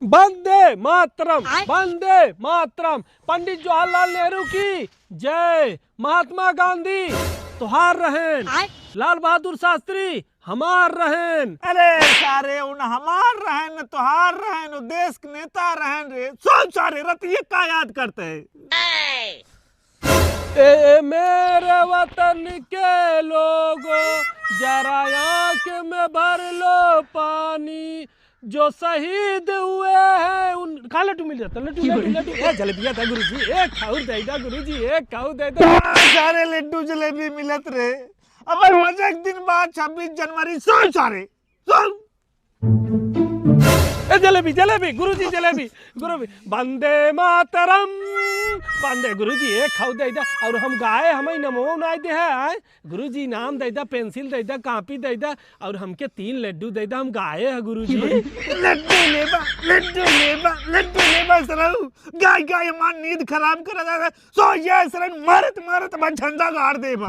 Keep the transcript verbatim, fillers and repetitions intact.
वंदे मातरम, आय। वंदे मातरम। पंडित जवाहरलाल नेहरू की जय। महात्मा गांधी तोहार रहन। आय। लाल बहादुर शास्त्री हमार रहन। अरे सारे, उन हमार रहन, तोहार रहन, उ देश के नेता रहन रे। सब सारे रतिये का याद करते हैं। ए मेरे वतन के लोगो, जरा आँख में भर लो पानी, जो शहीद हुए हैं उन, खा लड्डू मिल जाता, लड्डू, लड्डू, लड्डू। ए जलेबिया दा गुरुजी, ए खाऊ दे दा गुरुजी, ए खाऊ दे दा। सारे लड्डू जलेबी मिलत रे। अब मजे एक दिन बाद छब्बीस जनवरी, सो सारे, सो। ए जलेबी, जलेबी, गुरुजी जलेबी, गुरुजी, वंदे मातरम, वंदे गुरुजी, ए खाऊ दे दा। और हम गाए, हमें नमो नाय दे है, आए? गुरुजी, इनाम दे दा, पेंसिल दे दा, कॉपी दे दा, और हमके तीन लड्डू दे दा, हम गाए है गुरुजी। लड्डू लेबा, लड्डू लेबा, लड्डू लेबा सरऊ। गाय गाय हमार नींद खराब करा दा। सो ये सरन मारत मारत हमार झंडा गाड़ देबा।